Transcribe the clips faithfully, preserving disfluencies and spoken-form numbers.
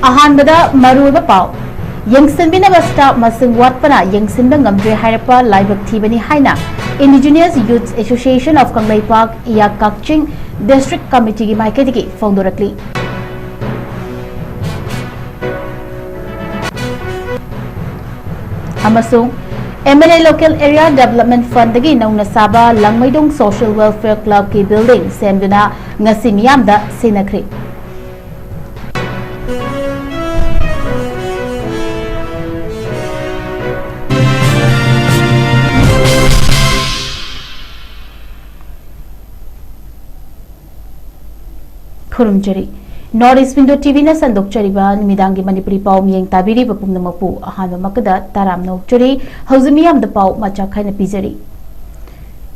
ꯑꯍꯥꯟꯕꯗ ꯃꯔꯨꯑꯣꯏꯕ ꯄꯥꯎ꯫ ꯌꯦꯡꯁꯤꯟꯕꯤꯅꯕ staff ꯃꯁꯤꯡ ꯋꯥꯠꯄꯅ ꯌꯦꯡꯁꯤꯟꯕ ꯉꯝꯗ꯭ꯔꯦ ꯍꯥꯏꯔꯛꯄ ꯂꯥꯏꯕꯛ ꯊꯤꯕꯅꯤ ꯍꯥꯏꯅ Indigenous Youth Association of Kangleipak, ꯏꯌꯥꯛ Kakching District Committeeꯒꯤ ꯃꯥꯏꯀꯩꯗꯒꯤ ꯐꯣꯡꯗꯣꯔꯛꯂꯤ꯫ ꯑꯃꯁꯨꯡ M L A Local Area Development Fundꯗꯒꯤ ꯅꯧꯅ ꯁꯥꯕ ꯂꯪꯃꯩꯗꯣꯡ Social Welfare Clubꯀꯤ building ꯁꯦꯝꯗꯨꯅ ꯉꯁꯤ ꯃꯤꯌꯥꯝꯗ ꯁꯤꯟꯅꯈ꯭ꯔꯦ꯫ ꯈꯨꯔꯨꯝꯖꯔꯤ꯫ North East Window TVꯅ ꯁꯟꯗꯣꯛꯆꯔꯤꯕ ꯅꯨꯃꯤꯗꯥꯡꯒꯤ ꯃꯅꯤꯄꯨꯔꯤ ꯄꯥꯎ ꯃꯤꯠꯌꯦꯡ ꯇꯥꯕꯤꯔꯤꯕ ꯄꯨꯝꯅꯃꯛꯄꯨ ꯑꯍꯥꯟꯕꯃꯛꯇꯗ ꯇꯔꯥꯝꯅ ꯑꯣꯛꯆꯔꯤ꯫ ꯍꯧꯖꯤꯛ ꯃꯤꯌꯥꯝꯗ ꯄꯥꯎ ꯃꯆꯥ ꯈꯥꯏꯅ ꯄꯤꯖꯔꯤ꯫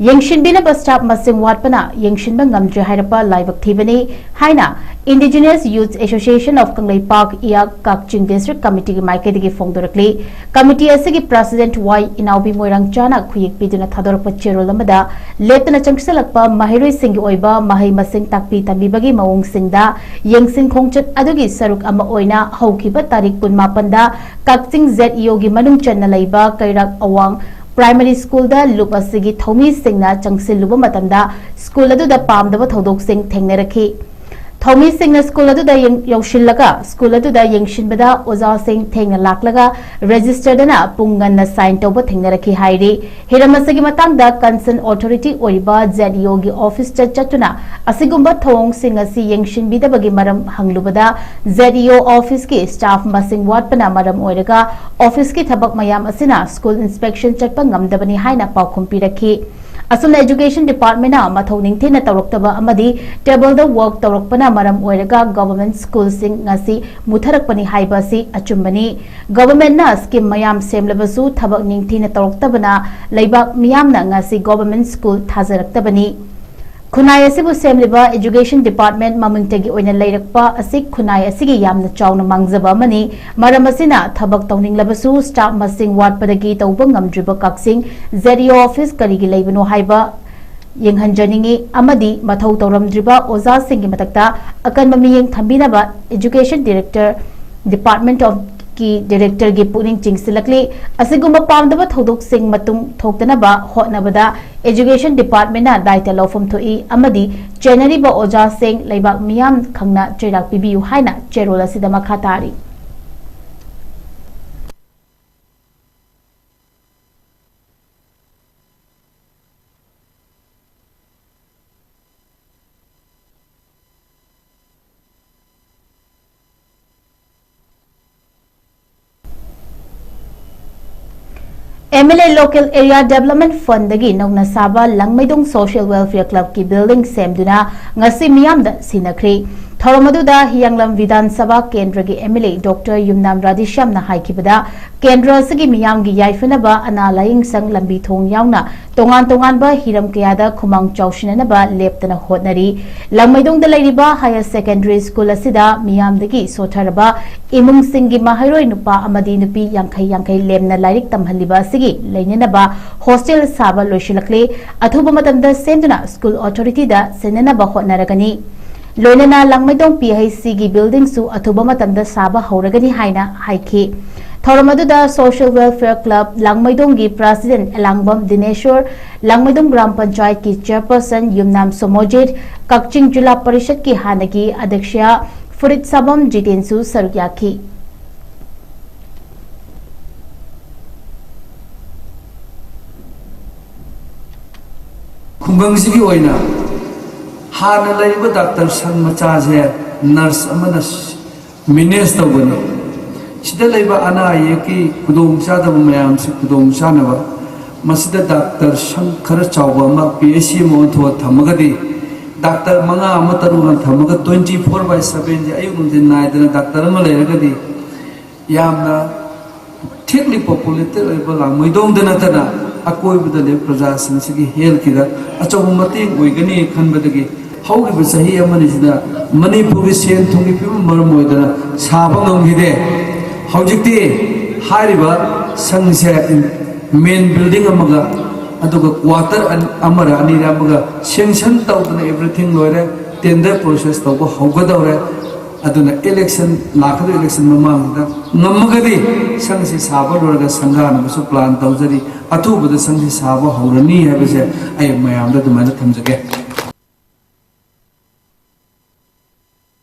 ꯌꯦꯡꯁꯤꯟꯕꯤꯅꯕ staff ꯃꯁꯤꯡ ꯋꯥꯠꯄꯅ ꯌꯦꯡꯁꯤꯟꯕ ꯉꯝꯗ꯭ꯔꯦ ꯍꯥꯏꯔꯛꯄ ꯂꯥꯏꯕꯛ ꯊꯤꯕꯅꯤ ꯍꯥꯏꯅ Indigenous Youth Association of Kangleipak, ꯏꯌꯥꯛ Kakching District Committeeꯒꯤ ꯃꯥꯏꯀꯩꯗꯒꯤ ꯐꯣꯡꯗꯣꯔꯛꯂꯤ꯫ Committee ꯑꯁꯤꯒꯤ President ꯋꯥꯏ ꯏꯅꯥꯎꯕꯤ ꯃꯣꯏꯔꯥꯡꯆꯥꯅ ꯈꯨꯌꯦꯛ ꯄꯤꯗꯨꯅ ꯊꯥꯗꯣꯔꯛꯄ ꯆꯦꯔꯣꯜ ꯑꯃꯗ ꯂꯦꯞꯇꯅ ꯆꯪꯁꯤꯜꯂꯛꯄ ꯃꯍꯩꯔꯣꯏꯁꯤꯡꯒꯤ ꯑꯣꯏꯕ ꯃꯍꯩ ꯃꯁꯤꯡ ꯇꯥꯛꯄꯤ ꯇꯝꯕꯤꯕꯒꯤ ꯃꯑꯣꯡꯁꯤꯡꯗ ꯌꯦꯡꯁꯤꯟ ꯈꯣꯡꯆꯠ ꯑꯗꯨꯒꯤ ꯁꯔꯨꯛ ꯑꯃ ꯑꯣꯏꯅ ꯍꯧꯈꯤꯕ ꯇꯥꯔꯤꯛ ꯀꯨꯟꯃꯥꯄꯟꯗ ꯀꯛꯆꯤꯡ ZEOꯒꯤ ꯃꯅꯨꯡ ꯆꯟꯅ ꯂꯩꯕ ꯀꯩꯔꯥꯛ ꯑꯋꯥꯡ Primary Schoolꯗ ꯂꯨꯞ ꯑꯁꯤꯒꯤ ꯊꯧꯃꯤꯁꯤꯡꯅ ꯆꯪꯁꯤꯜꯂꯨꯕ ꯃꯇꯝꯗ school ꯑꯗꯨꯗ ꯄꯥꯝꯗꯕ ꯊꯧꯗꯣꯛꯁꯤꯡ ꯊꯦꯡꯅꯔꯛꯈꯤ꯫ ꯊꯧꯃꯤꯁꯤꯡꯅ school ꯑꯗꯨꯗ ꯌꯦꯡ-, ꯌꯧꯁꯤꯜꯂꯒ school ꯑꯗꯨꯗ ꯌꯦꯡꯁꯤꯟꯕꯗ ꯑꯣꯖꯥꯁꯤꯡ ꯊꯦꯡꯅ ꯂꯥꯛꯂꯒ registerꯗꯅ ꯄꯨꯡ ꯉꯟꯅ sign ꯇꯧꯕ ꯊꯦꯡꯅꯔꯛꯈꯤ ꯍꯥꯏꯔꯤ꯫ ꯍꯤꯔꯝ ꯑꯁꯤꯒꯤ ꯃꯇꯥꯡꯗ concern authority ꯑꯣꯏꯔꯤꯕ ZEOꯒꯤ officeꯇ ꯆꯠꯇꯨꯅ ꯑꯁꯤꯒꯨꯝꯕ ꯊꯧꯑꯣꯡꯁꯤꯡ ꯑꯁꯤ ꯌꯦꯡꯁꯤꯟꯕꯤꯗꯕꯒꯤ ꯃꯔꯝ ꯍꯪꯂꯨꯕꯗ, ZEO officeꯀꯤ staff ꯃꯁꯤꯡ ꯋꯥꯠꯄꯅ ꯃꯔꯝ ꯑꯣꯏꯔꯒ officeꯀꯤ ꯊꯕꯛ ꯃꯌꯥꯝ ꯑꯁꯤꯅ school inspection ꯆꯠꯄ ꯉꯝꯗꯕꯅꯤ ꯍꯥꯏꯅ ꯄꯥꯎꯈꯨꯝ ꯄꯤꯔꯛꯈꯤ꯫ ꯑꯁꯨꯝꯅ Education Departmentꯅ ꯃꯊꯧ ꯅꯤꯡꯊꯤꯅ ꯇꯧꯔꯛꯇꯕ ꯑꯃꯗꯤ tableꯗ work ꯇꯧꯔꯛꯄꯅ ꯃꯔꯝ ꯑꯣꯏꯔꯒ government schoolꯁꯤꯡ ꯉꯁꯤ ꯃꯨꯊꯔꯛꯄꯅꯤ ꯍꯥꯏꯕ ꯑꯁꯤ ꯑꯆꯨꯝꯕꯅꯤ꯫ Governmentꯅ scheme ꯃꯌꯥꯝ ꯁꯦꯝꯂꯕꯁꯨ ꯊꯕꯛ ꯅꯤꯡꯊꯤꯅ ꯇꯧꯔꯛꯇꯕꯅ ꯂꯩꯕꯥꯛ ꯃꯤꯌꯥꯝꯅ ꯉꯁꯤ government school ꯊꯥꯖꯔꯛꯇꯕꯅꯤ꯫ ꯈꯨꯟꯅꯥꯏ ꯑꯁꯤꯕꯨ ꯁꯦꯝꯂꯤꯕ Education Department ꯃꯃꯤꯡꯇꯒꯤ ꯑꯣꯏꯅ ꯂꯩꯔꯛꯄ ꯑꯁꯤ ꯈꯨꯟꯅꯥꯏ ꯑꯁꯤꯒꯤ ꯌꯥꯝꯅ ꯆꯥꯎꯅ ꯃꯥꯡꯖꯕ ꯑꯃꯅꯤ꯫ ꯃꯔꯝ ꯑꯁꯤꯅ ꯊꯕꯛ ꯇꯧꯅꯤꯡꯂꯕꯁꯨ staff ꯃꯁꯤꯡ ꯋꯥꯠꯄꯗꯒꯤ ꯇꯧꯕ ꯉꯝꯗ꯭ꯔꯤꯕ ꯀꯛꯆꯤꯡ ZEO office ꯀꯔꯤꯒꯤ ꯂꯩꯕꯅꯣ ꯍꯥꯏꯕ ꯌꯦꯡꯍꯟꯖꯅꯤꯡꯏ ꯑꯃꯗꯤ ꯃꯊꯧ ꯇꯧꯔꯝꯗ꯭ꯔꯤꯕ ꯑꯣꯖꯥꯁꯤꯡꯒꯤ ꯃꯊꯛꯇ ꯑꯀꯟꯕ ꯃꯤꯠꯌꯦꯡ ꯊꯝꯕꯤꯅꯕ Education Director Department of ꯀꯤ Director ꯒꯤ ꯄꯨꯛꯅꯤꯡ ꯆꯤꯡꯁꯤꯜꯂꯛꯂꯤ꯫ ꯑꯁꯤꯒꯨꯝꯕ ꯄꯥꯝꯗꯕ ꯊꯧꯗꯣꯛꯁꯤꯡ ꯃꯇꯨꯡ ꯊꯣꯛꯇꯅꯕ ꯍꯣꯠꯅꯕꯗ Education Department ꯅ ꯗꯥꯏꯇ ꯂꯧꯐꯝ ꯊꯣꯛꯏ ꯑꯃꯗꯤ ꯆꯦꯟꯅꯔꯤꯕ ꯑꯣꯖꯥꯁꯤꯡ, ꯂꯩꯕꯥꯛ ꯃꯤꯌꯥꯝ ꯈꯪꯅ ꯆꯩꯔꯥꯛ ꯄꯤꯕꯤꯌꯨ ꯍꯥꯏꯅ ꯆꯦꯔꯣꯜ ꯑꯁꯤꯗ ꯃꯈꯥ ꯇꯥꯔꯤ꯫ M L A Local Area Development Fund ꯗꯒꯤ ꯅꯧꯅ ꯁꯥꯕ ꯂꯪꯃꯩꯗꯣꯡ Social Welfare Club ꯀꯤ building ꯁꯦꯝꯗꯨꯅ ꯉꯁꯤ ꯃꯤꯌꯥꯝꯗ ꯁꯤꯟꯅꯈ꯭ꯔꯦ꯫ ꯊꯧꯔꯝ ꯑꯗꯨꯗ ꯍꯤꯌꯥꯡꯂꯝ ꯕꯤꯙꯥꯟ ꯁꯚꯥ ꯀꯦꯟꯗ꯭ꯔꯒꯤ M L A Doctor ꯌꯨꯝꯅꯥꯝ ꯔꯥꯙꯦꯁ꯭ꯌꯥꯝꯅ ꯍꯥꯏꯈꯤꯕꯗ, ꯀꯦꯟꯗ꯭ꯔ ꯑꯁꯤꯒꯤ ꯃꯤꯌꯥꯝꯒꯤ ꯌꯥꯏꯐꯅꯕ ꯑꯅꯥ ꯂꯥꯌꯦꯡ ꯁꯪ, ꯂꯝꯕꯤ ꯊꯣꯡ ꯌꯥꯎꯅ ꯇꯣꯉꯥꯟ ꯇꯣꯉꯥꯟꯕ ꯍꯤꯔꯝ ꯀꯌꯥꯗ ꯈꯨꯃꯥꯡ ꯆꯥꯎꯁꯤꯟꯅꯅꯕ ꯂꯦꯞꯇꯅ ꯍꯣꯠꯅꯔꯤ꯫ ꯂꯪꯃꯩꯗꯣꯡꯗ ꯂꯩꯔꯤꯕ Higher Secondary School ꯑꯁꯤꯗ ꯃꯤꯌꯥꯝꯗꯒꯤ ꯁꯣꯠꯊꯔꯕ ꯏꯃꯨꯡꯁꯤꯡꯒꯤ ꯃꯍꯩꯔꯣꯏ ꯅꯨꯄꯥ ꯑꯃꯗꯤ ꯅꯨꯄꯤ ꯌꯥꯡꯈꯩ ꯌꯥꯡꯈꯩ ꯂꯦꯝꯅ ꯂꯥꯏꯔꯤꯛ ꯇꯝꯍꯜꯂꯤꯕ ꯑꯁꯤꯒꯤ ꯂꯩꯅꯅꯕ hostel ꯁꯥꯕ ꯂꯣꯏꯁꯤꯜꯂꯛꯂꯦ꯫ ꯑꯊꯨꯕ ꯃꯇꯝꯗ ꯁꯦꯝꯗꯨꯅ school authority ꯗ ꯁꯤꯟꯅꯅꯕ ꯍꯣꯠꯅꯔꯒꯅꯤ꯫ ꯂꯣꯏꯅꯅ ꯂꯥꯡꯃꯩꯗꯣꯡ P H C ꯒꯤ building ꯁꯨ ꯑꯊꯨꯕ ꯃꯇꯝꯗ ꯁꯥꯕ ꯍꯧꯔꯒꯅꯤ ꯍꯥꯏꯅ ꯍꯥꯏꯈꯤ꯫ ꯊꯧꯔꯝ ꯑꯗꯨꯗ Social Welfare Club ꯂꯥꯡꯃꯩꯗꯣꯡꯒꯤ President ꯑꯦꯂꯥꯡꯕꯝ ꯗꯤꯅꯦꯁꯣꯔ, ꯂꯥꯡꯃꯩꯗꯣꯡ ꯒ꯭ꯔꯥꯝ ꯄꯟꯆꯥꯌꯠꯀꯤ Chairperson ꯌꯨꯝꯅꯥꯝ ꯁꯣꯃꯣꯖꯤꯠ, ꯀꯛꯆꯤꯡ ꯖꯤꯂꯥ ꯄꯔꯤꯁꯠꯀꯤ ꯍꯥꯟꯅꯒꯤ ꯑꯗ꯭ꯌꯛꯁ ꯐꯨꯔꯤꯠꯁꯥꯕꯝ ꯖꯤꯇꯦꯟꯁꯨ ꯁꯔꯨꯛ ꯌꯥꯈꯤ꯫ ꯈꯨꯡꯒꯪꯁꯤꯒꯤ ꯑꯣꯏꯅ ꯍꯥꯟꯅ ꯂꯩꯔꯤꯕ ꯗꯥꯛꯇꯔ ꯁꯪ ꯃꯆꯥꯁꯦ ꯅꯔꯁ ꯑꯃꯅ ꯃꯦꯅꯦꯖ ꯇꯧꯒꯅꯤ꯫ ꯁꯤꯗ ꯂꯩꯕ ꯑꯅꯥ ꯑꯌꯦꯛꯀꯤ ꯈꯨꯗꯣꯡꯆꯥꯗꯕ ꯃꯌꯥꯝꯁꯤ ꯈꯨꯗꯣꯡ ꯆꯥꯅꯕ ꯃꯁꯤꯗ ꯗꯥꯛꯇꯔ ꯁꯪ ꯈꯔ ꯆꯥꯎꯕ ꯑꯃ, P H C ꯑꯃ ꯑꯣꯟꯊꯣꯛꯑ ꯊꯝꯃꯒꯗꯤ, ꯗꯥꯛꯇꯔ ꯃꯉꯥ ꯑꯃ ꯇꯔꯨꯛ ꯑꯃ ꯊꯝꯃꯒ twenty four by seven ꯁꯦ ꯑꯌꯨꯛ ꯅꯨꯡꯊꯤꯟ ꯅꯥꯏꯗꯅ ꯗꯥꯛꯇꯔ ꯑꯃ ꯂꯩꯔꯒꯗꯤ, ꯌꯥꯝꯅ thickly populated ꯑꯣꯏꯕ ꯂꯥꯡꯃꯩꯗꯣꯡꯗ ꯅꯠꯇꯅ ꯑꯀꯣꯏꯕꯗ ꯂꯩꯕ ꯄ꯭ꯔꯖꯥꯁꯤꯡꯁꯤꯒꯤ health ꯀꯤꯗ ꯑꯆꯧꯕ ꯃꯇꯦꯡ ꯑꯣꯏꯒꯅꯤ ꯈꯟꯕꯗꯒꯤ ꯍꯧꯈꯤꯕ ꯆꯍꯤ ꯑꯃꯅꯤꯁꯤꯗ ꯃꯅꯤꯄꯨꯔꯒꯤ ꯁꯦꯟ ꯊꯨꯝꯒꯤ ꯐꯤꯕꯝ ꯃꯔꯝ ꯑꯣꯏꯗꯅ ꯁꯥꯕ ꯉꯝꯈꯤꯗꯦ꯫ ꯍꯧꯖꯤꯛꯇꯤ ꯍꯥꯏꯔꯤꯕ ꯁꯪꯁꯦ main building ꯑꯃꯒ ꯑꯗꯨꯒ quarter ꯑꯃꯔ ꯑꯅꯤꯔ ꯑꯃꯒ sanction ꯇꯧꯗꯅ everything ꯂꯣꯏꯔꯦ, tender process ꯇꯧꯕ ꯍꯧꯒꯗꯧꯔꯦ꯫ ꯑꯗꯨꯅ ꯏꯂꯦꯛꯁꯟ, ꯂꯥꯛꯀꯗꯧꯔꯤꯕ ꯏꯂꯦꯛꯁꯟ ꯃꯃꯥꯡꯗ ꯉꯝꯃꯒꯗꯤ ꯁꯪꯁꯤ ꯁꯥꯕ ꯂꯣꯏꯔꯒ ꯁꯪꯒꯥꯅꯕꯁꯨ ꯄ꯭ꯂꯥꯟ ꯇꯧꯖꯔꯤ꯫ ꯑꯊꯨꯕꯗ ꯁꯪꯁꯤ ꯁꯥꯕ ꯍꯧꯔꯅꯤ ꯍꯥꯏꯕꯁꯦ ꯑꯩ ꯃꯌꯥꯝꯗ ꯑꯗꯨꯃꯥꯏꯅ ꯊꯝꯖꯒꯦ꯫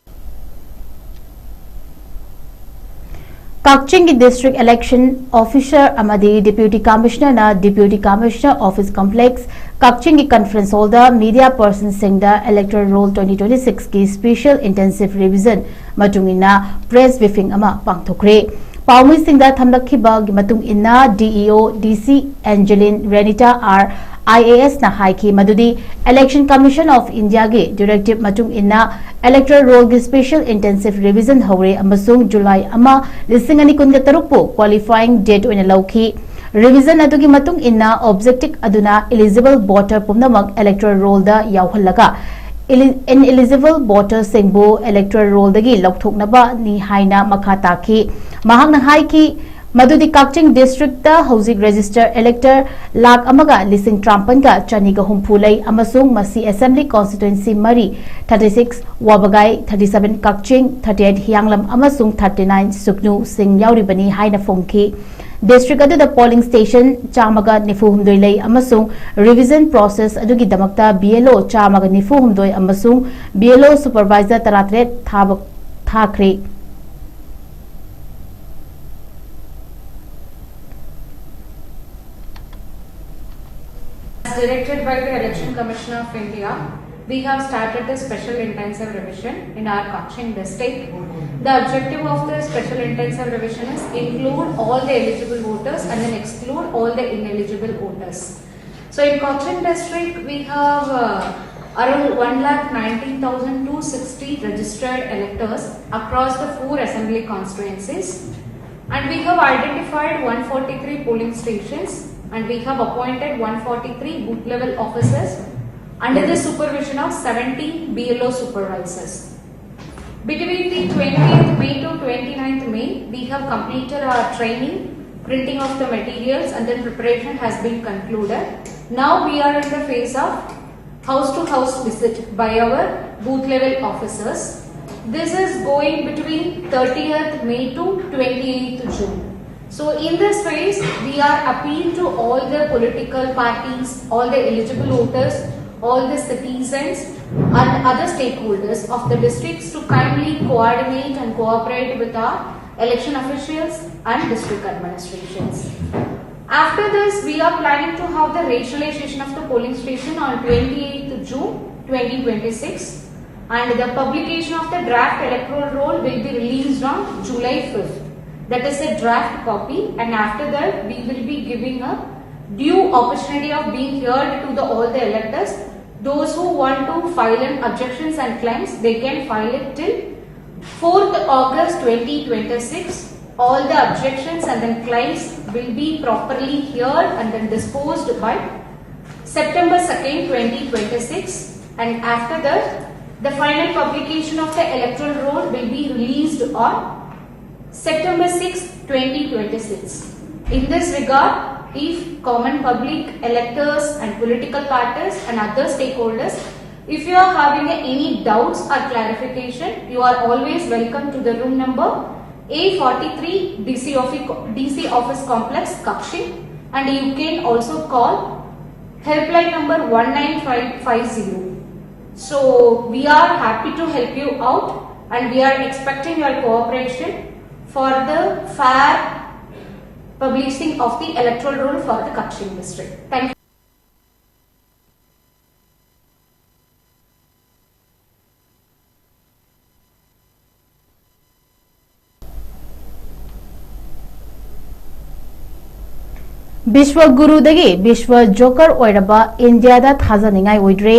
ꯀꯛꯆꯤꯡꯒꯤ District Election Officer ꯑꯃꯗꯤ Deputy Commissionerꯅ Deputy Commissioner Office Complex, ꯀꯛꯆꯤꯡꯒꯤ Conference Hallꯗ media personꯁꯤꯡꯗ Electoral Roll twenty twenty sixꯀꯤ Special Intensive Revision ꯃꯇꯨꯡ ꯏꯟꯅ press briefing ꯑꯃ ꯄꯥꯡꯊꯣꯛꯈ꯭ꯔꯦ꯫ ꯄꯥꯎꯃꯤꯁꯤꯡꯗ ꯊꯝꯂꯛꯈꯤꯕꯒꯤ ꯃꯇꯨꯡ ꯏꯟꯅ, DEO, DC Angeline Renita R, IASꯅ ꯍꯥꯏꯈꯤ ꯃꯗꯨꯗꯤ Election Commission of Indiaꯒꯤ directive ꯃꯇꯨꯡ ꯏꯟꯅ Electoral Rollꯒꯤ Special Intensive Revision ꯍꯧꯔꯦ ꯑꯃꯁꯨꯡ July ꯑꯃ, ꯂꯤꯁꯤꯡ ꯑꯅꯤ ꯀꯨꯟꯒ ꯇꯔꯨꯛꯄꯨ qualifying date ꯑꯣꯏꯅ ꯂꯧꯈꯤ꯫ Revision ꯑꯗꯨꯒꯤ ꯃꯇꯨꯡ ꯏꯟꯅ objective ꯑꯗꯨꯅ eligible voter ꯄꯨꯝꯅꯃꯛ Electoral Rollꯗ ꯌꯥꯎꯍꯜꯂꯒ, ineligible voterꯁꯤꯡꯕꯨ Electoral Rollꯗꯒꯤ ꯂꯧꯊꯣꯛꯅꯕꯅꯤ ꯍꯥꯏꯅ ꯃꯈꯥ ꯇꯥꯈꯤ꯫ ꯃꯍꯥꯛꯅ ꯍꯥꯏꯈꯤ ꯃꯗꯨꯗꯤ ꯀꯛꯆꯤꯡ districtꯇ ꯍꯧꯖꯤꯛ register elector ꯂꯥꯈ ꯑꯃꯒ ꯂꯤꯁꯤꯡ ꯇꯔꯥꯃꯥꯄꯟꯒ ꯆꯅꯤꯒ ꯍꯨꯝꯐꯨ ꯂꯩ ꯑꯃꯁꯨꯡ ꯃꯁꯤ assembly constituency ꯃꯔꯤ, thirty six ꯋꯥꯕꯒꯥꯏ, thirty seven ꯀꯛꯆꯤꯡ, thirty eight ꯍꯤꯌꯥꯡꯂꯝ ꯑꯃꯁꯨꯡ thirty nine ꯁꯨꯒꯅꯨꯁꯤꯡ ꯌꯥꯎꯔꯤꯕꯅꯤ ꯍꯥꯏꯅ ꯐꯣꯡꯈꯤ꯫ District ꯑꯗꯨꯗ polling station ꯆꯥꯝꯃꯒ ꯅꯤꯐꯨ ꯍꯨꯝꯗꯣꯏ ꯂꯩ ꯑꯃꯁꯨꯡ revision process ꯑꯗꯨꯒꯤꯗꯃꯛꯇ BLO ꯆꯥꯝꯃꯒ ꯅꯤꯐꯨ ꯍꯨꯝꯗꯣꯏ ꯑꯃꯁꯨꯡ BLO supervisor ꯇꯔꯥꯇꯔꯦꯠ ꯊꯥꯕ ꯊꯥꯈ꯭ꯔꯦ꯫ As directed by the Election Commission of India, we have started the special intensive revision in our Kakching district. The objective of the special intensive revision is include all the eligible voters and then exclude all the ineligible voters. So in Kakching district, we have uh, around one lakh nineteen thousand two sixty registered electors across the four assembly constituencies. And we have identified one forty-three polling stations and we have appointed one forty-three booth level officers under the supervision of seventeen BLO supervisors. Between the twentieth May to twenty-ninth May, we have completed our training, printing of the materials, and then preparation has been concluded. Now we are in the phase of house to house visit by our booth level officers. This is going between thirtieth May to twenty-eighth June. So in this phase, we are appeal to all the political parties, all the eligible voters, all the citizens and other stakeholders of the districts to kindly coordinate and cooperate with our election officials and district administrations. After this, we are planning to have the rationalization of the polling station on twenty-eighth June twenty twenty-six, and the publication of the draft electoral roll will be released on July fifth. That is a draft copy, and after that, we will be giving a due opportunity of being heard to the all the electors. Those who want to file an objections and claims, they can file it till fourth August twenty twenty-six. All the objections and then claims will be properly heard and then disposed by September second, twenty twenty-six, and after that, the final publication of the electoral roll will be released on September sixth, twenty twenty-six. In this regard, if common public, electors and political parties and other stakeholders, if you are having any doubts or clarification, you are always welcome to the room number A forty-three D C office, D C office complex, Kakching, and you can also call helpline number one nine five five zero. So we are happy to help you out and we are expecting your cooperation for the fair publishing of the electoral roll for the Kakching district. Thank you. ꯕꯤꯁ꯭ꯋ ꯒꯨꯔꯨꯗꯒꯤ ꯕꯤꯁ꯭ꯋ joker ꯑꯣꯏꯔꯕ ꯏꯟꯗꯤꯌꯥꯗ ꯊꯥꯖꯅꯤꯡꯉꯥꯏ ꯑꯣꯏꯗ꯭ꯔꯦ꯫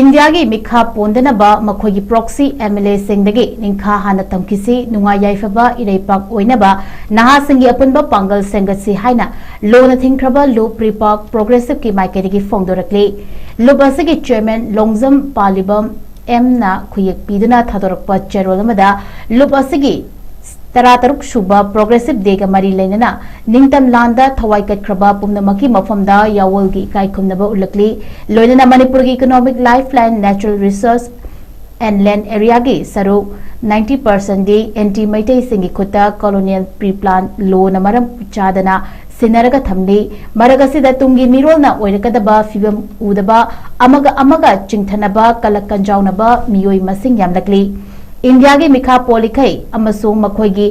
ꯏꯟꯗꯤꯌꯥꯒꯤ ꯃꯤꯈꯥ ꯄꯣꯟꯗꯅꯕ ꯃꯈꯣꯏꯒꯤ ꯄ꯭ꯔꯣꯛꯁꯤ M L ꯑꯦꯁꯤꯡꯗꯒꯤ ꯅꯤꯡꯈꯥ ꯍꯥꯟꯅ ꯇꯝꯈꯤꯁꯤ, ꯅꯨꯡꯉꯥꯏ ꯌꯥꯏꯐꯕ ꯏꯔꯩꯄꯥꯛ ꯑꯣꯏꯅꯕ ꯅꯍꯥꯁꯤꯡꯒꯤ ꯑꯄꯨꯟꯕ ꯄꯥꯡꯒꯜ ꯁꯦꯝꯒꯠꯁꯤ ꯍꯥꯏꯅ ꯂꯣꯅ ꯊꯤꯡꯈ꯭ꯔꯕ ꯂꯨꯞ ꯔꯤꯄꯥꯛ ꯄ꯭ꯔꯣꯒ꯭ꯔꯦꯁꯤꯚꯀꯤ ꯃꯥꯏꯀꯩꯗꯒꯤ ꯐꯣꯡꯗꯣꯔꯛꯂꯤ꯫ ꯂꯨꯞ ꯑꯁꯤꯒꯤ ꯆꯦꯌꯔꯃꯦꯟ ꯂꯣꯡꯖꯝ ꯄꯥꯂꯤꯕꯝ ꯑꯦꯝꯅ ꯈꯨꯌꯦꯛ ꯄꯤꯗꯨꯅ ꯊꯥꯗꯣꯔꯛꯄ ꯆꯦꯔꯣꯜ ꯑꯃꯗ ꯂꯨꯞ ꯑꯁꯤꯒꯤ ꯇꯔꯥꯇꯔꯨꯛ ꯁꯨꯕ ꯄ꯭ꯔꯣꯒ꯭ꯔꯦꯁꯤꯚ ꯗꯦꯒ ꯃꯔꯤ ꯂꯩꯅꯅ ꯅꯤꯡꯇꯝ ꯂꯥꯟꯗ ꯊꯋꯥꯏ ꯀꯠꯈ꯭ꯔꯕ ꯄꯨꯝꯅꯃꯛꯀꯤ ꯃꯐꯝꯗ ꯌꯥꯑꯣꯜꯒꯤ ꯏꯀꯥꯏ ꯈꯨꯝꯅꯕ ꯎꯠꯂꯛꯂꯤ꯫ ꯂꯣꯏꯅꯅ ꯃꯅꯤꯄꯨꯔꯒꯤ economic life line natural resource and land ꯑꯦꯔꯤꯌꯥꯒꯤ ꯁꯔꯨꯛ ninety percent ꯗꯤ ꯑꯦꯟꯇꯤ ꯃꯩꯇꯩꯁꯤꯡꯒꯤ ꯈꯨꯠꯇ colonial pre-plan law ꯅ ꯃꯔꯝ ꯆꯥꯗꯅ ꯁꯤꯟꯅꯔꯒ ꯊꯝꯂꯤ꯫ ꯃꯔꯛ ꯑꯁꯤꯗ ꯇꯨꯡꯒꯤ ꯃꯤꯔꯣꯜꯅ ꯑꯣꯏꯔꯛꯀꯗꯕ ꯐꯤꯕꯝ ꯎꯗꯕ, ꯑꯃꯒ ꯑꯃꯒ ꯆꯤꯡꯊꯅꯕ, ꯀꯂꯛ ꯀꯟꯖꯥꯎꯅꯕ ꯃꯤꯑꯣꯏ ꯃꯁꯤꯡ ꯌꯥꯝꯂꯛꯂꯤ꯫ ꯏꯟꯗꯤꯌꯥꯒꯤ ꯃꯤꯈꯥ ꯄꯣꯜꯂꯤꯈꯩ ꯑꯃꯁꯨꯡ ꯃꯈꯣꯏꯒꯤ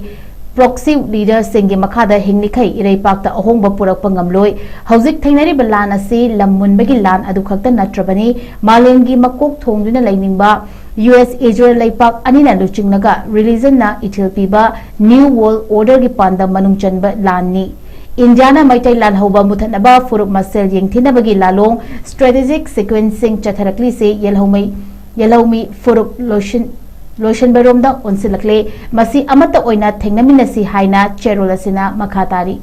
proxy leader ꯁꯤꯡꯒꯤ ꯃꯈꯥꯗ ꯍꯤꯡꯂꯤꯈꯩ ꯏꯔꯩꯄꯥꯛꯇ ꯑꯍꯣꯡꯕ ꯄꯨꯔꯛꯄ ꯉꯝꯂꯣꯏ꯫ ꯍꯧꯖꯤꯛ ꯊꯦꯡꯅꯔꯤꯕ ꯂꯥꯟ ꯑꯁꯤ ꯂꯝ ꯃꯨꯟꯕꯒꯤ ꯂꯥꯟ ꯑꯗꯨ ꯈꯛꯇ ꯅꯠꯇ꯭ꯔꯕꯅꯤ, ꯃꯥꯂꯦꯝꯒꯤ ꯃꯀꯣꯛ ꯊꯣꯡꯗꯨꯅ ꯂꯩꯅꯤꯡꯕ ꯌꯨ ꯑꯦꯁ ꯏꯖꯔꯦꯜ ꯂꯩꯄꯥꯛ ꯑꯅꯤꯅ ꯂꯨꯆꯤꯡꯂꯒ religion ꯅ ꯏꯊꯤꯜ ꯄꯤꯕ New World Order ꯒꯤ ꯄꯥꯟꯗꯝ ꯃꯅꯨꯡ ꯆꯟꯕ ꯂꯥꯟꯅꯤ꯫ ꯏꯟꯗꯤꯌꯥꯅ ꯃꯩꯇꯩ ꯂꯥꯜꯍꯧꯕ ꯃꯨꯊꯠꯅꯕ ꯐꯨꯔꯨꯞ ꯃꯁꯦꯜ ꯌꯦꯡꯊꯤꯅꯕꯒꯤ ꯂꯥꯂꯣꯡ strategic sequence ꯁꯤꯡ ꯆꯠꯊꯔꯛꯂꯤꯁꯤ ꯌꯦꯜꯍꯧꯃꯩ, ꯌꯦꯜꯍꯧꯃꯤ ꯐꯨꯔꯨꯞ ꯂꯣꯏꯁꯤꯟ-, ꯂꯣꯏꯁꯤꯟꯕꯔꯣꯝꯗ ꯑꯣꯟꯁꯤꯜꯂꯛꯂꯦ꯫ ꯃꯁꯤ ꯑꯃꯠꯇ ꯑꯣꯏꯅ ꯊꯦꯡꯅꯃꯤꯟꯅꯁꯤ ꯍꯥꯏꯅ ꯆꯦꯔꯣꯜ ꯑꯁꯤꯅ ꯃꯈꯥ ꯇꯥꯔꯤ꯫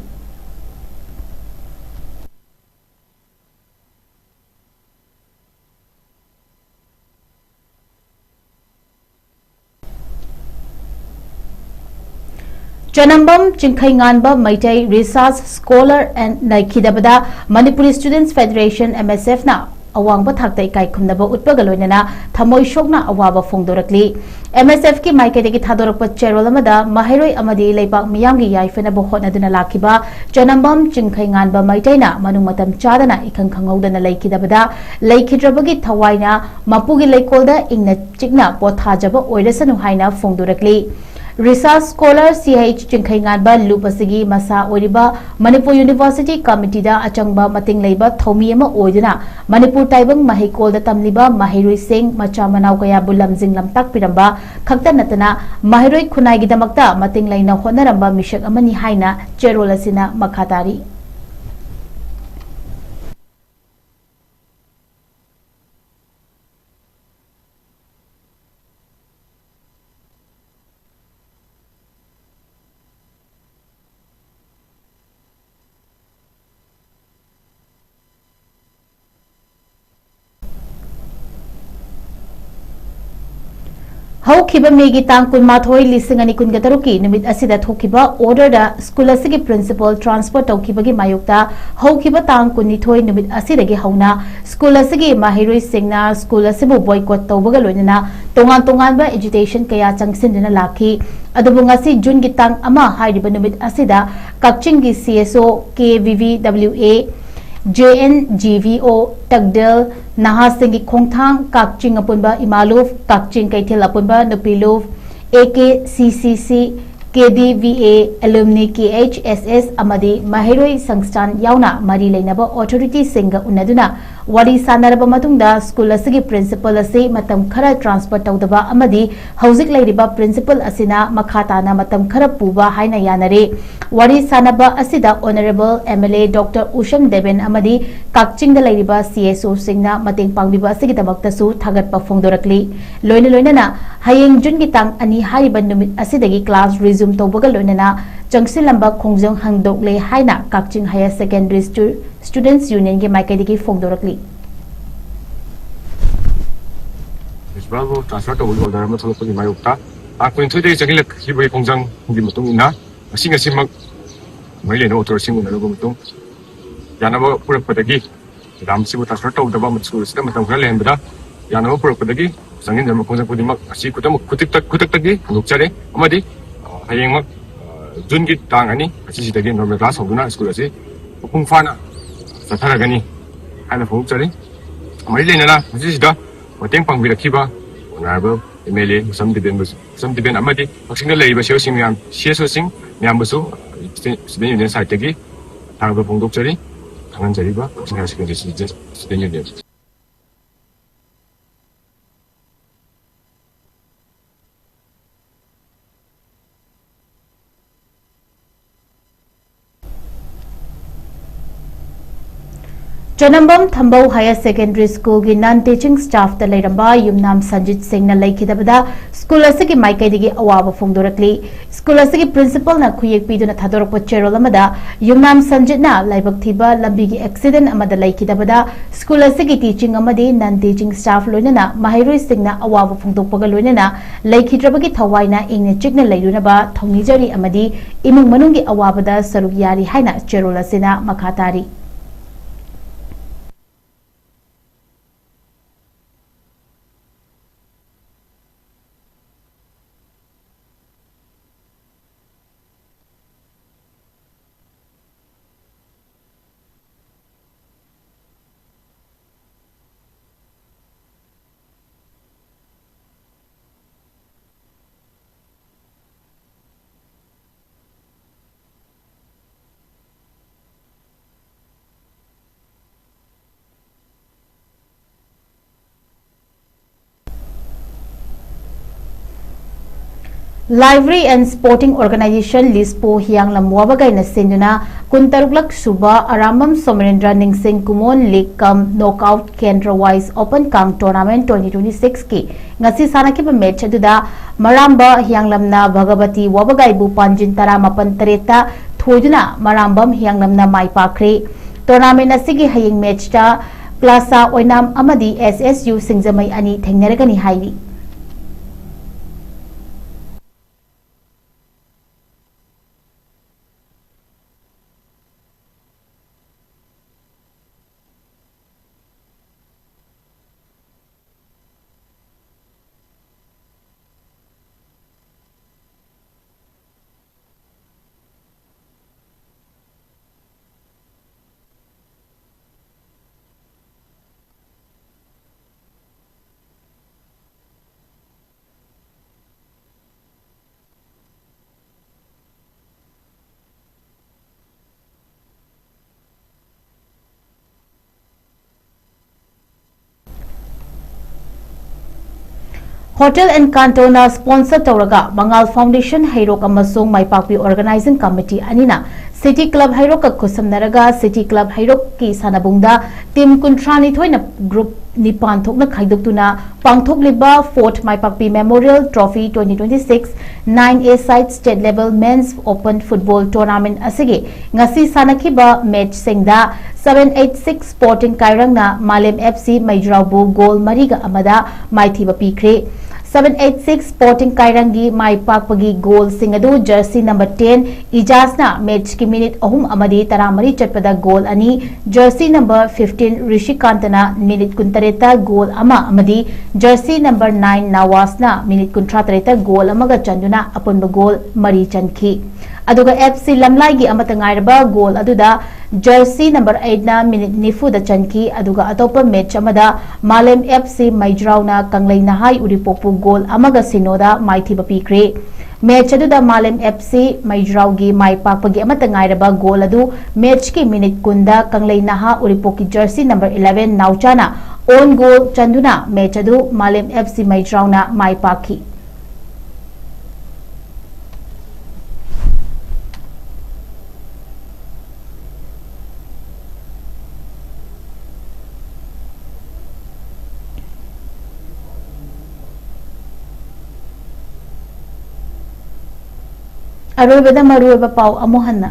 ꯆꯅꯝꯕꯝ Chingkheinganba Meitei research scholar and ꯂꯩꯈꯤꯗꯕꯗ Manipur Students Federation, M S F ꯅ ꯑꯋꯥꯡꯕ ꯊꯥꯛꯇ ꯏꯀꯥꯏ ꯈꯨꯝꯅꯕ ꯎꯠꯄꯒ ꯂꯣꯏꯅꯅ ꯊꯃꯣꯏ ꯁꯣꯛꯅ ꯑꯋꯥꯕ ꯐꯣꯡꯗꯣꯔꯛꯂꯤ꯫ M S F ꯀꯤ ꯃꯥꯏꯀꯩꯗꯒꯤ ꯊꯥꯗꯣꯔꯛꯄ ꯆꯦꯔꯣꯜ ꯑꯃꯗ ꯃꯍꯩꯔꯣꯏ ꯑꯃꯗꯤ ꯂꯩꯄꯥꯛ ꯃꯤꯌꯥꯝꯒꯤ ꯌꯥꯏꯐꯅꯕ ꯍꯣꯠꯅꯗꯨꯅ ꯂꯥꯛꯈꯤꯕ ꯆꯅꯝꯕꯝ ꯆꯤꯡꯈꯩꯉꯥꯟꯕ ꯃꯩꯇꯩꯅ ꯃꯅꯨꯡ ꯃꯇꯝ ꯆꯥꯗꯅ ꯏꯈꯪ ꯈꯪꯍꯧꯗꯅ ꯂꯩꯈꯤꯗꯕꯗ ꯂꯩꯈꯤꯗ꯭ꯔꯕꯒꯤ ꯊꯋꯥꯏꯅ ꯃꯄꯨꯒꯤ ꯂꯩꯀꯣꯜꯗ ꯏꯪꯅ ꯆꯤꯛꯅ ꯄꯣꯊꯥꯖꯕ ꯑꯣꯏꯔꯁꯅꯨ ꯍꯥꯏꯅ ꯐꯣꯡꯗꯣꯔꯛꯂꯤ꯫ Research scholar C H Chingkheinganba ꯂꯨꯞ ꯑꯁꯤꯒꯤ ꯃꯁꯥ ꯑꯣꯏꯔꯤꯕ ꯃꯅꯤꯄꯨꯔ University committee ꯗ ꯑꯆꯪꯕ ꯃꯇꯤꯡ ꯂꯩꯕ ꯊꯧꯃꯤ ꯑꯃ ꯑꯣꯏꯗꯨꯅ ꯃꯅꯤꯄꯨꯔ ꯇꯥꯏꯕꯪ ꯃꯍꯩꯀꯣꯜꯗ ꯇꯝꯂꯤꯕ ꯃꯍꯩꯔꯣꯏꯁꯤꯡ, ꯃꯆꯥ ꯃꯅꯥꯎ ꯀꯌꯥꯕꯨ ꯂꯝꯖꯤꯡ ꯂꯝꯇꯥꯛꯄꯤꯔꯝꯕ ꯈꯛꯇ ꯅꯠꯇꯅ ꯃꯍꯩꯔꯣꯏ ꯈꯨꯟꯅꯥꯏꯒꯤꯗꯃꯛꯇ ꯃꯇꯤꯡ ꯂꯩꯅ ꯍꯣꯠꯅꯔꯝꯕ ꯃꯤꯁꯛ ꯑꯃꯅꯤ ꯍꯥꯏꯅ ꯆꯦꯔꯣꯜ ꯑꯁꯤꯅ ꯃꯈꯥ ꯇꯥꯔꯤ꯫ ꯍꯧꯈꯤꯕ ꯃꯦꯒꯤ ꯇꯥꯡ ꯀꯨꯟꯃꯥꯊꯣꯏ, ꯂꯤꯁꯤꯡ ꯑꯅꯤ ꯀꯨꯟꯒ ꯇꯔꯨꯛꯀꯤ ꯅꯨꯃꯤꯠ ꯑꯁꯤꯗ ꯊꯣꯛꯈꯤꯕ orderꯗ school ꯑꯁꯤꯒꯤ principal transfer ꯇꯧꯈꯤꯕꯒꯤ ꯃꯥꯌꯣꯛꯇ ꯍꯧꯈꯤꯕ ꯇꯥꯡ ꯀꯨꯟꯅꯤꯊꯣꯏ ꯅꯨꯃꯤꯠ ꯑꯁꯤꯗꯒꯤ ꯍꯧꯅ school ꯑꯁꯤꯒꯤ ꯃꯍꯩꯔꯣꯏꯁꯤꯡꯅ school ꯑꯁꯤꯕꯨ boycott ꯇꯧꯕꯒ ꯂꯣꯏꯅꯅ ꯇꯣꯉꯥꯟ ꯇꯣꯉꯥꯟꯕ agitation ꯀꯌꯥ ꯆꯪꯁꯤꯟꯗꯨꯅ ꯂꯥꯛꯈꯤ꯫ ꯑꯗꯨꯕꯨ ꯉꯁꯤ Juneꯒꯤ ꯇꯥꯡ ꯑꯃ ꯍꯥꯏꯔꯤꯕ ꯅꯨꯃꯤꯠ ꯑꯁꯤꯗ ꯀꯛꯆꯤꯡꯒꯤ C S O, K V V W A, J N G V O, ꯇꯛꯗꯦꯜ, ꯅꯍꯥꯁꯤꯡꯒꯤ ꯈꯣꯡꯊꯥꯡ, ꯀꯛꯆꯤꯡ ꯑꯄꯨꯟꯕ ꯏꯃꯥꯂꯨꯞ, ꯀꯛꯆꯤꯡ ꯀꯩꯊꯦꯜ ꯑꯄꯨꯟꯕ ꯅꯨꯄꯤ ꯂꯨꯞ, A K C C C, K D V A, Alumni K H S S ꯑꯃꯗꯤ ꯃꯍꯩꯔꯣꯏ ꯁꯪꯁꯊꯥꯟ ꯌꯥꯎꯅ ꯃꯔꯤ ꯂꯩꯅꯕ authorityꯁꯤꯡꯒ ꯎꯅꯗꯨꯅ ꯋꯥꯔꯤ ꯁꯥꯟꯅꯔꯕ ꯃꯇꯨꯡꯗ school ꯑꯁꯤꯒꯤ principal ꯑꯁꯤ ꯃꯇꯝ ꯈꯔ transfer ꯇꯧꯗꯕ ꯑꯃꯗꯤ ꯍꯧꯖꯤꯛ ꯂꯩꯔꯤꯕ principal ꯑꯁꯤꯅ ꯃꯈꯥ ꯇꯥꯅ ꯃꯇꯝ ꯈꯔ ꯄꯨꯕ ꯍꯥꯏꯅ ꯌꯥꯅꯔꯦ꯫ ꯋꯥꯔꯤ ꯁꯥꯟꯅꯕ ꯑꯁꯤꯗ Honourable M L A Doctor ꯎꯁꯝ ꯗꯦꯕꯦꯟ ꯑꯃꯗꯤ ꯀꯛꯆꯤꯡꯗ ꯂꯩꯔꯤꯕ C S Oꯁꯤꯡꯅ ꯃꯇꯦꯡ ꯄꯥꯡꯕꯤꯕ ꯑꯁꯤꯒꯤꯗꯃꯛꯇꯁꯨ ꯊꯥꯒꯠꯄ ꯐꯣꯡꯗꯣꯔꯛꯂꯤ꯫ ꯂꯣꯏꯅ ꯂꯣꯏꯅꯅ ꯍꯌꯦꯡ Juneꯒꯤ ꯇꯥꯡ ꯑꯅꯤ ꯍꯥꯏꯔꯤꯕ ꯅꯨꯃꯤꯠ ꯑꯁꯤꯗꯒꯤ class resume ꯇꯧꯕꯒ ꯂꯣꯏꯅꯅ ꯆꯪꯁꯤꯜꯂꯝꯕ ꯈꯣꯡꯖꯪ ꯍꯥꯡꯗꯣꯛꯂꯦ ꯍꯥꯏꯅ ꯀꯛꯆꯤꯡ Higher Secondary Stu-, Students Unionꯒꯤ ꯃꯥꯏꯀꯩꯗꯒꯤ ꯐꯣꯡꯗꯣꯔꯛꯂꯤ꯫ Principalꯕꯨ transfer ꯇꯧꯕꯒꯤ order ꯑꯃ ꯊꯣꯛꯂꯛꯄꯒꯤ ꯃꯥꯌꯣꯛꯇ ꯇꯥꯡ ꯀꯨꯟꯅꯤꯊꯣꯏꯗꯒꯤ ꯆꯪꯁꯤꯜꯂꯛꯈꯤꯕꯒꯤ ꯈꯣꯡꯖꯪꯒꯤ ꯃꯇꯨꯡ ꯏꯟꯅ ꯉꯁꯤ ꯉꯁꯤꯃꯛ ꯃꯔꯤ ꯂꯩꯅꯕ authorityꯁꯤꯡ ꯎꯅꯔꯕ ꯃꯇꯨꯡ ꯌꯥꯅꯕ ꯄꯨꯔꯛꯄꯗꯒꯤ madamꯁꯤꯕꯨ transfer ꯇꯧꯗꯕ ꯑꯃꯗꯤ school ꯑꯁꯤꯗ ꯃꯇꯝ ꯈꯔ ꯂꯩꯍꯟꯕꯗ ꯌꯥꯅꯕ ꯄꯨꯔꯛꯄꯗꯒꯤ ꯆꯪꯁꯤꯟꯖꯔꯝꯕ ꯈꯣꯡꯖꯪ ꯈꯨꯗꯤꯡꯃꯛ ꯉꯁꯤ ꯈꯨꯗꯝ-, ꯈꯨꯗꯛꯇ-, ꯈꯨꯗꯛꯇꯒꯤ ꯍꯟꯗꯣꯛꯆꯔꯦ ꯑꯃꯗꯤ, ꯑ, ꯍꯌꯦꯡꯃꯛ, ꯑ, Juneꯒꯤ ꯇꯥꯡ ꯑꯅꯤ, ꯉꯁꯤꯁꯤꯗꯒꯤ normal class ꯍꯧꯗꯨꯅ school ꯑꯁꯤ ꯃꯄꯨꯡ ꯐꯥꯅ ꯆꯠꯊꯔꯒꯅꯤ ꯍꯥꯏꯅ ꯐꯣꯡꯗꯣꯛꯆꯔꯤ꯫ ꯃꯔꯤ ꯂꯩꯅꯅ ꯉꯁꯤꯁꯤꯗ ꯃꯇꯦꯡ ꯄꯥꯡꯕꯤꯔꯛꯈꯤꯕ Honourable M L A ꯃꯁꯝ ꯗꯤꯕꯦꯟꯕꯨꯁꯨ, ꯃꯁꯝ ꯗꯤꯕꯦꯟ ꯑꯃꯗꯤ ꯀꯛꯆꯤꯡꯗ ꯂꯩꯔꯤꯕ C S Oꯁꯤꯡ ꯃꯌꯥꯝ, C S Oꯁꯤꯡ ꯃꯌꯥꯝꯕꯨꯁꯨ, Student, Student Union sideꯇꯒꯤ ꯊꯥꯒꯠꯄ ꯐꯣꯡꯗꯣꯛꯆꯔꯤ꯫ ꯈꯪꯍꯟꯖꯔꯤꯕ ꯀꯛꯆꯤꯡ Higher Secondary Student, Student Union꯫ ꯆꯅꯝꯕꯝ ꯊꯝꯕꯧ Higher Secondary School ꯒꯤ non teaching staff ꯇ ꯂꯩꯔꯝꯕ ꯌꯨꯝꯅꯥꯝ ꯁꯟꯖꯤꯠ ꯁꯤꯡꯅ ꯂꯩꯈꯤꯗꯕꯗ school ꯑꯁꯤꯒꯤ ꯃꯥꯏꯀꯩꯗꯒꯤ ꯑꯋꯥꯕ ꯐꯣꯡꯗꯣꯔꯛꯂꯤ꯫ School ꯑꯁꯤꯒꯤ principal ꯅ ꯈꯨꯌꯦꯛ ꯄꯤꯗꯨꯅ ꯊꯥꯗꯣꯔꯛꯄ ꯆꯦꯔꯣꯜ ꯑꯃꯗ ꯌꯨꯝꯅꯥꯝ ꯁꯟꯖꯤꯠꯅ ꯂꯥꯏꯕꯛ ꯊꯤꯕ ꯂꯝꯕꯤꯒꯤ accident ꯑꯃꯗ ꯂꯩꯈꯤꯗꯕꯗ school ꯑꯁꯤꯒꯤ teaching ꯑꯃꯗꯤ non teaching staff ꯂꯣꯏꯅꯅ ꯃꯍꯩꯔꯣꯏꯁꯤꯡꯅ ꯑꯋꯥꯕ ꯐꯣꯡꯗꯣꯛꯄꯒ ꯂꯣꯏꯅꯅ ꯂꯩꯈꯤꯗ꯭ꯔꯕꯒꯤ ꯊꯋꯥꯏꯅ ꯏꯪꯅ ꯆꯤꯛꯅ ꯂꯩꯔꯨꯅꯕ ꯊꯧꯅꯤꯖꯔꯤ ꯑꯃꯗꯤ ꯏꯃꯨꯡ ꯃꯅꯨꯡꯒꯤ ꯑꯋꯥꯕꯗ ꯁꯔꯨꯛ ꯌꯥꯔꯤ ꯍꯥꯏꯅ ꯆꯦꯔꯣꯜ ꯑꯁꯤꯅ ꯃꯈꯥ ꯇꯥꯔꯤ꯫ Library and Sporting Organization, ꯂꯤꯁꯄꯣ, ꯍꯤꯌꯥꯡꯂꯝ ꯋꯥꯕꯒꯩꯅ ꯁꯤꯟꯗꯨꯅ ꯀꯨꯟꯇꯔꯨꯛꯂꯛ ꯁꯨꯕ ꯑꯔꯥꯝꯕꯝ ꯁꯣꯃꯔꯦꯟꯗ꯭ꯔ ꯅꯤꯡꯁꯤꯡ ꯀꯨꯃꯣꯟ League cum Knockout Kendra Wise Open cum Tournament twenty twenty six ꯀꯤ ꯉꯁꯤ ꯁꯥꯟꯅꯈꯤꯕ match ꯑꯗꯨꯗ ꯃꯔꯥꯝꯕ ꯍꯤꯌꯥꯡꯂꯝꯅ ꯚꯒꯕꯇꯤ ꯋꯥꯕꯒꯥꯏꯕꯨ ꯄꯥꯟꯖꯤꯟ ꯇꯔꯥꯃꯥꯄꯟ ꯇꯔꯦꯠꯇ ꯊꯣꯏꯗꯨꯅ ꯃꯔꯥꯝꯕꯝ ꯍꯤꯌꯥꯡꯂꯝꯅ ꯃꯥꯏ ꯄꯥꯛꯈ꯭ꯔꯦ꯫ Tournament ꯑꯁꯤꯒꯤ ꯍꯌꯦꯡ match ꯇ ꯀ꯭ꯂꯥꯁꯥ ꯑꯣꯏꯅꯥꯝ ꯑꯃꯗꯤ S S U ꯁꯤꯡꯖꯃꯩ ꯑꯅꯤ ꯊꯦꯡꯅꯔꯒꯅꯤ ꯍꯥꯏꯔꯤ꯫ Hotel Encanto ꯅ sponsor ꯇꯧꯔꯒ ꯃꯉꯥꯜ Foundation, ꯍꯩꯔꯣꯛ ꯑꯃꯁꯨꯡ ꯃꯥꯏꯄꯥꯛꯄꯤ Organizing Committee ꯑꯅꯤꯅ City Club ꯍꯩꯔꯣꯛꯀ ꯈꯨꯠꯁꯝꯅꯔꯒ City Club ꯍꯩꯔꯣꯛꯀꯤ ꯁꯥꯟꯅꯕꯨꯡꯗ team ꯀꯨꯟꯊ꯭ꯔꯥ ꯅꯤꯊꯣꯏꯅ group ꯅꯤꯄꯥꯟ ꯊꯣꯛꯅ ꯈꯥꯏꯗꯣꯛꯇꯨꯅ ꯄꯥꯡꯊꯣꯛꯂꯤꯕ Fort ꯃꯥꯏꯄꯥꯛꯄꯤ Memorial Trophy twenty twenty-six nine A side state level men's open football tournament ꯑꯁꯤꯒꯤ ꯉꯁꯤ ꯁꯥꯟꯅꯈꯤꯕ matchꯁꯤꯡꯗ seven eight six Sporting ꯀꯥꯏꯔꯪꯅ ꯃꯥꯂꯦꯝ F C ꯃꯩꯖ꯭ꯔꯥꯎꯕꯨ goal ꯃꯔꯤꯒ ꯑꯃꯗ ꯃꯥꯏꯊꯤꯕ ꯄꯤꯈ꯭ꯔꯦ꯫ Seven eight six Sporting ꯀꯥꯏꯔꯪꯒꯤ ꯃꯥꯏ ꯄꯥꯛꯄꯒꯤ goalꯁꯤꯡ ꯑꯗꯨ jersey number ten ꯏꯖꯥꯖꯅ matchꯀꯤ minute ꯑꯍꯨꯝ ꯑꯃꯗꯤ ꯇꯔꯥꯃꯔꯤ ꯆꯠꯄꯗ goal ꯑꯅꯤ, jersey number fifteen ꯔꯤꯁꯤꯀꯥꯟꯇꯅ minute ꯀꯨꯟꯇꯔꯦꯠꯇ goal ꯑꯃ ꯑꯃꯗꯤ jersey number nine ꯅꯋꯥꯖꯅ minute ꯀꯨꯟꯊ꯭ꯔꯥ ꯇꯔꯦꯠꯇ goal ꯑꯃꯒ ꯆꯟꯗꯨꯅ ꯑꯄꯨꯟꯕ goal ꯃꯔꯤ ꯆꯟꯈꯤ꯫ ꯑꯗꯨꯒ F C ꯂꯝꯂꯥꯏꯒꯤ ꯑꯃꯠꯇ ꯉꯥꯏꯔꯕ goal ꯑꯗꯨꯗ jersey number eightꯅ minute ꯅꯤꯐꯨꯗ ꯆꯟꯈꯤ꯫ ꯑꯗꯨꯒ ꯑꯇꯣꯞꯄ match ꯑꯃꯗ ꯃꯥꯂꯦꯝ F C ꯃꯩꯖ꯭ꯔꯥꯎꯅ ꯀꯪꯂꯩ ꯅꯍꯥꯏ ꯎꯔꯤꯄꯣꯛꯄꯨ goal ꯑꯃꯒ ꯁꯤꯅꯣꯗ ꯃꯥꯏꯊꯤꯕ ꯄꯤꯈ꯭ꯔꯦ꯫ Match ꯑꯗꯨꯗ ꯃꯥꯂꯦꯝ F C ꯃꯩꯖ꯭ꯔꯥꯎꯒꯤ ꯃꯥꯏ ꯄꯥꯛꯄꯒꯤ ꯑꯃꯠꯇ ꯉꯥꯏꯔꯕ goal ꯑꯗꯨ matchꯀꯤ minute ꯀꯨꯟꯗ ꯀꯪꯂꯩ ꯅꯍꯥ ꯎꯔꯤꯄꯣꯛꯀꯤ jersey number eleven ꯅꯥꯎꯆꯥꯅ own goal ꯆꯟꯗꯨꯅ match ꯑꯗꯨ ꯃꯥꯂꯦꯝ F C ꯃꯩꯖ꯭ꯔꯥꯎꯅ ꯃꯥꯏ ꯄꯥꯛꯈꯤ꯫ ꯑꯔꯣꯏꯕꯗ ꯃꯔꯨꯑꯣꯏꯕ ꯄꯥꯎ ꯑꯃꯨꯛ ꯍꯟꯅ꯫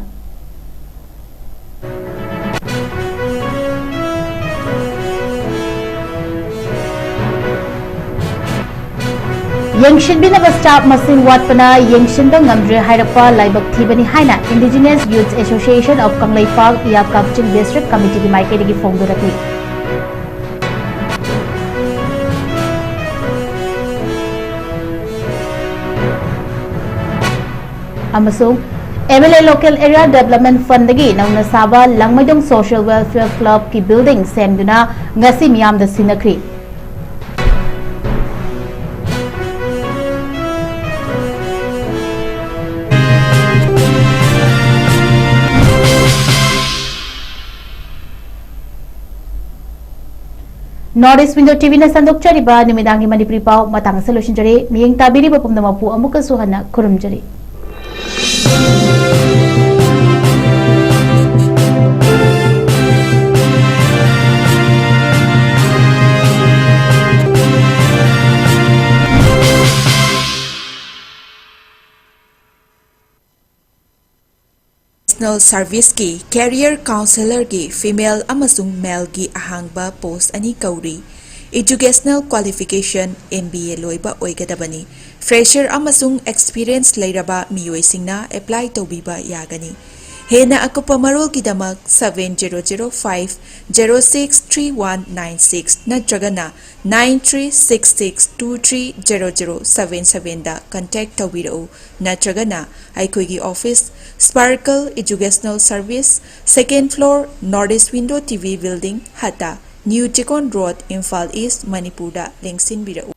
ꯌꯦꯡꯁꯤꯟꯕꯤꯅꯕ staff ꯃꯁꯤꯡ ꯋꯥꯠꯄꯅ ꯌꯦꯡꯁꯤꯟꯕ ꯉꯝꯗ꯭ꯔꯦ ꯍꯥꯏꯔꯛꯄ ꯂꯥꯏꯕꯛ ꯊꯤꯕꯅꯤ ꯍꯥꯏꯅ Indigenous Youth Association of Kangleipak, ꯏꯌꯥ ꯀꯛꯆꯤꯡ district committeeꯒꯤ ꯃꯥꯏꯀꯩꯗꯒꯤ ꯐꯣꯡꯗꯣꯔꯛꯂꯤ꯫ ꯑꯃꯁꯨꯡ M L A Local Area Development Fundꯗꯒꯤ ꯅꯧꯅ ꯁꯥꯕ ꯂꯥꯡꯃꯩꯗꯣꯡ Social Welfare Clubꯀꯤ building ꯁꯦꯝꯗꯨꯅ ꯉꯁꯤ ꯃꯤꯌꯥꯝꯗ ꯁꯤꯟꯅꯈ꯭ꯔꯤ꯫ North East Window TVꯅ ꯁꯟꯗꯣꯛꯆꯔꯤꯕ ꯅꯨꯃꯤꯗꯥꯡꯒꯤ ꯃꯅꯤꯄꯨꯔꯤ ꯄꯥꯎ ꯃꯇꯥꯡ ꯑꯁꯤꯗ ꯂꯣꯏꯁꯤꯟꯖꯔꯦ꯫ ꯃꯤꯠꯌꯦꯡ ꯇꯥꯕꯤꯔꯤꯕ ꯄꯨꯝꯅꯃꯛꯄꯨ ꯑꯃꯨꯛꯀꯁꯨ ꯍꯟꯅ ꯈꯨꯔꯨꯝꯖꯔꯤ꯫ National Serviceꯀꯤ Career Counsellorꯒꯤ female ꯑꯃꯁꯨꯡ maleꯒꯤ ꯑꯍꯥꯡꯕ post ꯑꯅꯤ ꯀꯧꯔꯤ꯫ Educational qualification M B A ꯂꯣꯏꯕ ꯑꯣꯏꯒꯗꯕꯅꯤ꯫ Fresher ꯑꯃꯁꯨꯡ experience ꯂꯩꯔꯕ ꯃꯤꯑꯣꯏꯁꯤꯡꯅ apply ꯇꯧꯕꯤꯕ ꯌꯥꯒꯅꯤ꯫ ꯍꯦꯟꯅ ꯑꯀꯨꯞꯄ ꯃꯔꯣꯜꯒꯤꯗꯃꯛ seven zero zero five zero six three one nine six ꯅꯠꯇ꯭ꯔꯒꯅ nine three six six two three zero zero seven sevenꯗ contact ꯇꯧꯕꯤꯔꯛꯎ, ꯅꯠꯇ꯭ꯔꯒꯅ ꯑꯩꯈꯣꯏꯒꯤ office, Sparkle Educational Service, second floor, North East Window T V Building, ꯍꯠꯇ, New Chikon Road, Imphal East, ꯃꯅꯤꯄꯨꯔꯗ ꯂꯦꯡꯁꯤꯟꯕꯤꯔꯛꯎ꯫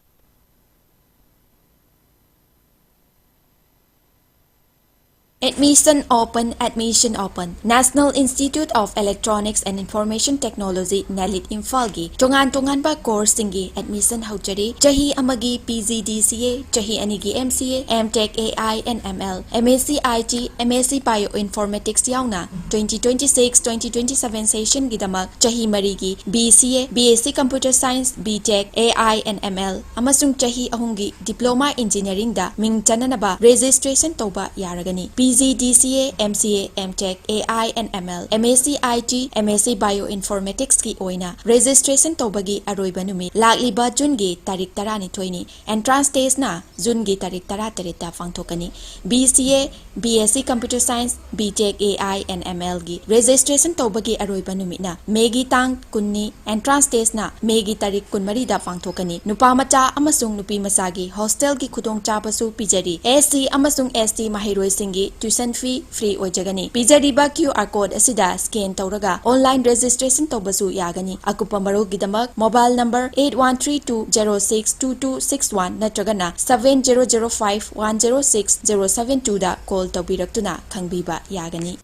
Admission open, admission open. National Institute of Electronics and Information Technology, NELIT, ꯏꯝꯐꯥꯜꯒꯤ ꯇꯣꯉꯥꯟ ꯇꯣꯉꯥꯟꯕ courseꯁꯤꯡꯒꯤ admission ꯍꯧꯖꯔꯤ꯫ ꯆꯍꯤ ꯑꯃꯒꯤ P G D C A, ꯆꯍꯤ ꯑꯅꯤꯒꯤ M C A, M Tech A I and M L, M S C I T, M S C Bioinformatics ꯌꯥꯎꯅ twenty twenty-six twenty twenty-seven sessionꯒꯤꯗꯃꯛ ꯆꯍꯤ ꯃꯔꯤꯒꯤ B C A, B S C Computer Science, B Tech, A I and M L ꯑꯃꯁꯨꯡ ꯆꯍꯤ ꯑꯍꯨꯝꯒꯤ Diploma Engineeringꯗ ꯃꯤꯡ ꯆꯟꯅꯅꯕ registration ꯇꯧꯕ ꯌꯥꯔꯒꯅꯤ꯫ P G D C A, M C A, M Tech, A I and M L, M S C I T, M S C Bioinformaticsꯀꯤ ꯑꯣꯏꯅ registration ꯇꯧꯕꯒꯤ ꯑꯔꯣꯏꯕ ꯅꯨꯃꯤꯠ ꯂꯥꯛꯂꯤꯕ Juneꯒꯤ ꯇꯥꯔꯤꯛ ꯇꯔꯥꯅꯤꯊꯣꯏꯅꯤ꯫ Entrance testꯅ Juneꯒꯤ ꯇꯥꯔꯤꯛ ꯇꯔꯥꯇꯔꯦꯠꯇ ꯄꯥꯡꯊꯣꯛꯀꯅꯤ꯫ B C A, B S C Computer Science, B Tech A I and M Lꯒꯤ registration ꯇꯧꯕꯒꯤ ꯑꯔꯣꯏꯕ ꯅꯨꯃꯤꯠꯅ Mayꯒꯤ ꯇꯥꯡ ꯀꯨꯟꯅꯤ꯫ Entrance testꯅ Mayꯒꯤ ꯇꯥꯔꯤꯛ ꯀꯨꯟꯃꯔꯤꯗ ꯄꯥꯡꯊꯣꯛꯀꯅꯤ꯫ ꯅꯨꯄꯥ ꯃꯆꯥ ꯑꯃꯁꯨꯡ ꯅꯨꯄꯤ ꯃꯆꯥꯒꯤ hostelꯒꯤ ꯈꯨꯗꯣꯡꯆꯥꯕꯁꯨ ꯄꯤꯖꯔꯤ꯫ S C ꯑꯃꯁꯨꯡ S T ꯃꯍꯩꯔꯣꯏꯁꯤꯡꯒꯤ tuition fee free ꯑꯣꯏꯖꯒꯅꯤ꯫ ꯄꯤꯖꯔꯤꯕ Q R code ꯑꯁꯤꯗ scan ꯇꯧꯔꯒ online registration ꯇꯧꯕꯁꯨ ꯌꯥꯒꯅꯤ꯫ ꯑꯀꯨꯞꯄ ꯃꯔꯣꯜꯒꯤꯗꯃꯛ mobile number eight one three two zero six two two six one ꯅꯠꯇ꯭ꯔꯒꯅ seven zero zero five one zero six zero seven twoꯗ call ꯇꯧꯕꯤꯔꯛꯇꯨꯅ ꯈꯪꯕꯤꯕ ꯌꯥꯒꯅꯤ꯫